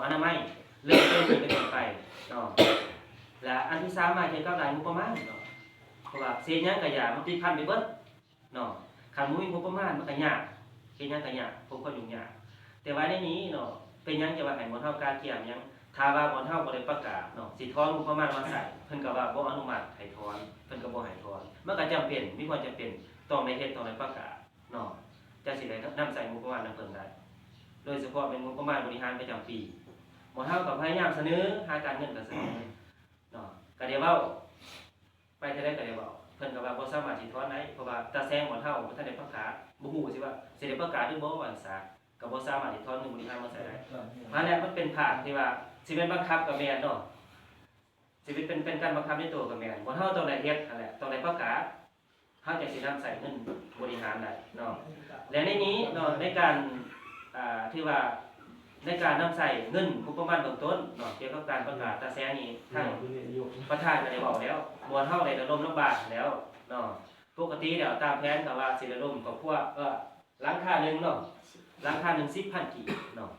ອະນາໄມ ເລີ່ມຕົ້ນນີ້ເປັນຕົ້ນໄປເນາະ. ແລະ ອັນທີສາມມາກ່ຽວກັບດ້ານງົບປະມານເນາະ ເພາະວ່າເຮັດຫຍັງກະຢ່າ ມັນຕິດພັນໄປເບິດເນາະ. ຄັນບໍ່ມີງົບປະມານມັນກະຍາກ ເຮັດຫຍັງກະຍາກ ພົບຄວາມຫຍຸ້ງຍາກ. ແຕ່ວ່າໃນນີ້ເນາະ ເປັນຫຍັງຈະວ່າໃຫ້ບ່ອນເຮົາກະກຽມຫຍັງ? ຖ້າວ່າບ່ອນເຮົາບໍ່ໄດ້ປະກາດເນາະ ຊິຖອນງົບປະມານມາໃຊ້ ເພິ່ນກະວ່າບໍ່ອະນຸມັດໃຫ້ຖອນ ເພິ່ນກະບໍ່ໃຫ້ຖອນ. ມັນກະຈຳເປັນ ມີຄວາມຈຳເປັນ ຕ້ອງໄດ້ເຮັດ ຕ້ອງໄດ້ປະກາດເນາະ ຈັ່ງຊິໄດ້ນຳໃຊ້ງົບປະມານນຳເພິ່ນໄດ້ ໂດຍສະເພາະແມ່ນງົບປະມານບໍລິຫານປະຈຳປີ ບ່ອນເຮົາກະພະຍາຍາມສະເໜີ ຫາການເງິນກະສະເໜີເນາະ ກະໄດ້ເວົ້າ ໄປເທື່ອໃດກະໄດ້ເວົ້າ ເພິ່ນກະວ່າບໍ່ສາມາດຊິຖອນໄດ້ ເພາະວ່າຕາແສງບ່ອນເຮົາບໍ່ທັນໄດ້ປະກາດ ບໍ່ຮູ້ຊິວ່າຊິໄດ້ປະກາດຫຼືບໍ່ວ່າຊັ້ນຊະ ກະບໍ່ສາມາດຊິຖອນເງິນບໍລິຫານມາໃຊ້ໄດ້. ຫັ້ນແຫຼະ ມັນເປັນພາກທີ່ວ່າ ຊິແມ່ນບັງຄັບກະແມ່ນເນາະ ຊິເປັນ ເປັນ ເປັນການບັງຄັບໃນໂຕກະແມ່ນ ບ່ອນເຮົາຕ້ອງໄດ້ເຮັດຫັ້ນແຫຼະ ຕ້ອງໄດ້ປະກາດ ເຮົາຈັ່ງຊິນຳໃຊ້ເງິນບໍລິຫານໄດ້ເນາະ. ແລະ ໃນນີ້ເນາະ ໃນການ ອ່າ ຖືວ່າໃນການນຳໃຊ້ເງິນງົບປະມານເບື້ອງຕົ້ນເນາະ ກ່ຽວກັບການປະກາດຕາແສງນີ້ ທາງປະທານກະໄດ້ເວົ້າແລ້ວ ບ່ອນເຮົາໄດ້ລະດົມລຳບາກແລ້ວເນາະ. ປົກກະຕິແລ້ວຕາມແຜນກະວ່າຊິລະດົມຄອບຄົວ ເອີ ຫຼັງຄາໜຶ່ງເນາະ ຫຼັງຄາໜຶ່ງສິບພັນກີບເນາະ.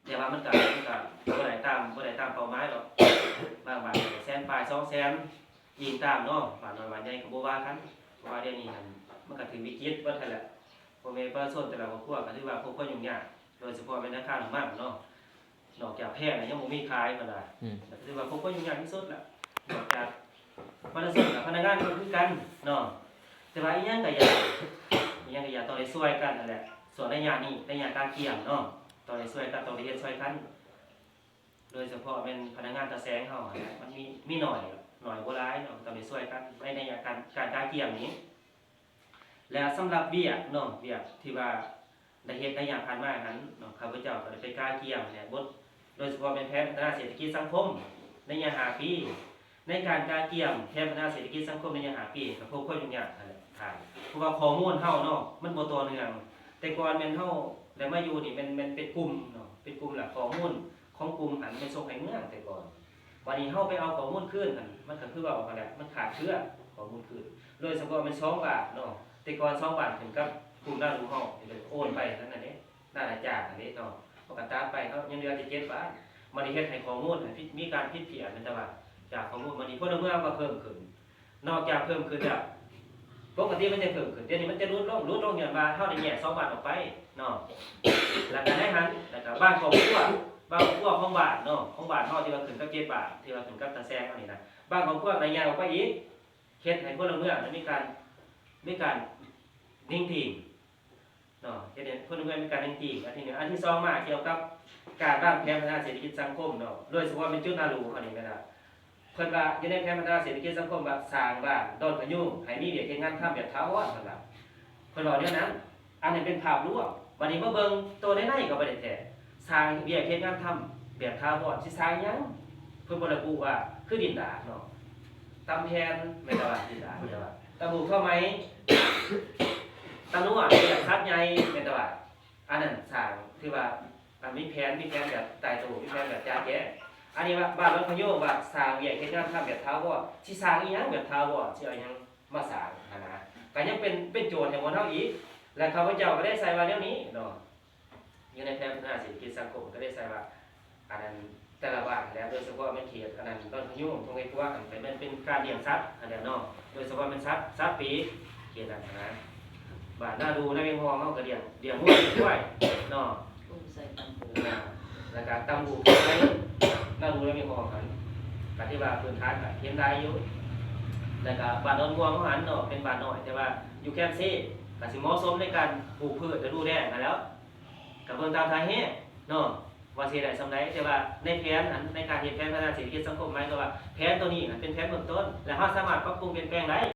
ແຕ່ວ່າມັນກະ ມັນກະບໍ່ໄດ້ຕາມ ບໍ່ໄດ້ຕາມເປົ້າໝາຍດອກ ບາງບ້ານກະແສນປາຍ ສອງແສນ ອີງຕາມເນາະ ບ້ານນ້ອຍບ້ານໃຫຍ່ກະບໍ່ວ່າກັນ ເພາະວ່າດຽວນີ້ຫັ້ນ ມັນກະຖືກວິກິດເບິດຫັ້ນແຫຼະ. ພໍ່ແມ່ປະຊາຊົນແຕ່ລະຄອບຄົວກະຖືວ່າພົບຄວາມຫຍຸ້ງຍາກ ໂດຍສະເພາະແມ່ນໃນຄານ້ຳມັນເນາະ ນອກຈາກແພງແລ້ວຍັງບໍ່ມີຂາຍເພິ່ນວ່າ ອືມ ກະຖືວ່າພົບຄວາມຫຍຸ້ງຍາກທີ່ສຸດລະ ນອກຈາກປະຊາຊົນ ກະພະນັກງານກະຄືກັນເນາະ. ແຕ່ວ່າອີ່ຫຍັງກະຢ່າ ອີ່ຫຍັງກະຢ່າ ຕ້ອງໄດ້ຊ່ວຍກັນຫັ້ນແຫຼະ ຊ່ວງໄລຍະນີ້ ໄລຍະການກຽມເນາະ ຕ້ອງໄດ້ຊ່ວຍກັນ ຕ້ອງໄດ້ເຮັດຊ່ວຍກັນ ໂດຍສະເພາະແມ່ນພະນັກງານຕາແສງເຮົາຫັ້ນແຫຼະ ມັນມີ ມີໜ້ອຍ ໜ້ອຍບໍ່ຫຼາຍເນາະ ຕ້ອງໄດ້ຊ່ວຍກັນໃນໄລຍະການ ການກະກຽມນີ້. ແລະ ສຳລັບວຽກເນາະ ວຽກທີ່ວ່າໄດ້ເຮັດໄລຍະຜ່ານມາຫັ້ນເນາະ ຂ້າພະເຈົ້າກະໄດ້ໄປກະກຽມແຫຼະ ບົດ ໂດຍສະເພາະແມ່ນແຜນພັດທະນາເສດຖະກິດສັງຄົມໄລຍະຫ້າປີ. ໃນການກະກຽມແຜນພັດທະນາເສດຖະກິດສັງຄົມໄລຍະຫ້າປີ ກະພົບຄວາມຫຍຸ້ງຍາກຫັ້ນແຫຼະທ່ານ ເພາະວ່າຂໍ້ມູນເຮົາເນາະ ມັນບໍ່ຕໍ່ເນື່ອງ. ແຕ່ກ່ອນແມ່ນເຮົາໄດ້ມາຢູ່ນີ້ແມ່ນ ແມ່ນເປັນກຸ່ມເນາະ ເປັນກຸ່ມ ແລະ ຂໍ້ມູນຂອງກຸ່ມຫັ້ນແມ່ນສົ່ງໃຫ້ເມືອງແຕ່ກ່ອນ. ບາດນີ້ເຮົາໄປເອົາຂໍ້ມູນຄືນຫັ້ນ ມັນກະຄືເວົ້າຫັ້ນແຫຼະ ມັນຂາດເຄືອ ຂໍ້ມູນຄືນ ໂດຍສະເພາະແມ່ນສອງບ້ານເນາະ. ແຕ່ກ່ອນສອງບ້ານຂຶ້ນກັບກຸ່ມນາດູເຮົາ ໂອນໄປນັ້ນນະເດ້ ນານາຈາກຫັ້ນເດ້ເນາະ ເຮົາກະຕັດໄປ ເຮົາຍັງເຫຼືອແຕ່ເຈັດບ້ານ. ມັນໄດ້ເຮັດໃຫ້ຂໍ້ມູນຫັ້ນຜິດ ມີການຜິດພຽງແມ່ນແຕ່ວ່າຈາກຂໍ້ມູນ ບາດນີ້ພົນລະເມືອງກະເພີ່ມຂຶ້ນ ນອກຈາກເພີ່ມຂຶ້ນແລ້ວ ປົກກະຕິມັນຈະເພີ່ມຂຶ້ນ ດຽວນີ້ມັນຈະຫຼຸດລົງ ຫຼຸດລົງຍ້ອນວ່າເຮົາໄດ້ແຍກສອງບ້ານອອກໄປເນາະ. ແລ້ວກະໃນຫັ້ນ ແລ້ວກະບາງຄອບຄົວ ບາງຄອບຄົວຂອງບ້ານເນາະ ຂອງບ້ານເຮົາທີ່ວ່າຂຶ້ນກັບເຈັດບ້ານ ທີ່ວ່າຂຶ້ນກັບຕາແສງເຮົານີ້ນະ ບາງຄອບຄົວໄດ້ແຍກອອກໄປອີກ ເຮັດໃຫ້ພົນລະເມືອງມີການ ມີການໜິງຕີງເນາະ ເຮັດໃຫ້ພົນລະເມືອງມີການໜິງຕີງ ອັນທີໜຶ່ງ. ອັນທີສອງມາກ່ຽວກັບການວາງແຜນພັດທະນາເສດຖະກິດສັງຄົມເນາະ ໂດຍສະເພາະແມ່ນຈຸດນາດູເຮົານີ້ແມ່ນວ່າ ເພິ່ນວ່າຢູ່ໃນແຜນພັດທະນາເສດຖະກິດສັງຄົມວ່າສ້າງບ້ານດອນຂະຍູງໃຫ້ມີວຽກເຮັດງານທຳແບບຖາວອນ ເພິ່ນວ່າ ເພິ່ນເວົ້າແນວນັ້ນ. ອັນນີ້ເປັນພາບລວມ ບາດນີ້ມາເບິ່ງໂຕໃນໃນກະບໍ່ໄດ້ແທ້ ສ້າງວຽກເຮັດງານທຳແບບຖາວອນ ຊິສ້າງຫຍັງ? ເພິ່ນບໍ່ລະບຸວ່າ ຄືດິນດາດເນາະ ຕຳແຜ່ນ ແມ່ນແຕ່ວ່າດິນດາດ ແມ່ນແຕ່ວ່າຕຳຫູກທໍ່ໄໝ ຕານົວ ເປັນສັດໃຫຍ່ ແມ່ນແຕ່ວ່າ ອັນນັ້ນສ້າງ ຖືວ່າ ອັນມີແຜນ ມີແຜນແບບຕາຍໂຕ ມີແຜນແບບຈະແຈ້ງ. ອັນນີ້ວ່າບ້ານດອນຂະຍູງວ່າສ້າງວຽກເຮັດງານທຳແບບຖາວອນ ຊິສ້າງອີ່ຫຍັງແບບຖາວອນ ຊິເອົາຫຍັງມາສ້າງຫັ້ນນະ ກະຍັງເປັນ ເປັນໂຈດໃຫ້ໝູ່ເຮົາອີກ. ແລະ ຂ້າພະເຈົ້າກະໄດ້ໃສ່ວ່າແນວນີ້ເນາະ ຢູ່ໃນແຜນພັດທະນາເສດຖະກິດສັງຄົມກະໄດ້ໃສ່ວ່າ ອັນນັ້ນ ແຕ່ລະບ້ານແຫຼະ ໂດຍສະເພາະແມ່ນເຂດອັນນັ້ນ ດອນຂະຍູງ ທົ່ງໄກ່ກົວຫັ້ນ ກະແມ່ນເປັນການລ້ຽງສັດຫັ້ນແຫຼະເນາະ ໂດຍສະເພາະແມ່ນສັດ ສັດປີກ ເຂດນັ້ນຫັ້ນນະ. ບ້ານນາດູ ນາວຽງຮ່ອງເຮົາກະລ້ຽງ ລ້ຽງງົວ ຄວາຍເນາະ ກຸມໃສ່ຕຳບູ ແລ້ວກະຕຳບູ ນາດູ ນາວຽງຮ່ອງຫັ້ນ ກະຖືວ່າພື້ນຖານກະເຫັນຫຼາຍຢູ່. ແລ້ວກະບ້ານດອນມ່ວງເຮົາຫັ້ນເນາະ ເປັນບ້ານນ້ອຍ ແຕ່ວ່າຢູ່ແຄມເຊ ກະຊິເໝາະສົມໃນການປູກພືດລະດູແລ້ງຫັ້ນແຫຼ້ວ ກະເບິ່ງຕາມທ່າແຮງເນາະ ວ່າຊິໄດ້ສ່ຳໃດ ແຕ່ວ່າໃນແຜນຫັ້ນ ໃນການເຮັດແຜນພັດທະນາເສດຖະກິດສັງຄົມ ໝາຍຄວາມວ່າແຜນໂຕນີ້ຫັ້ນເປັນແຜນເບື້ອງຕົ້ນ ແລະ ເຮົາສາມາດປັບປຸງປ່ຽນແປງໄດ້.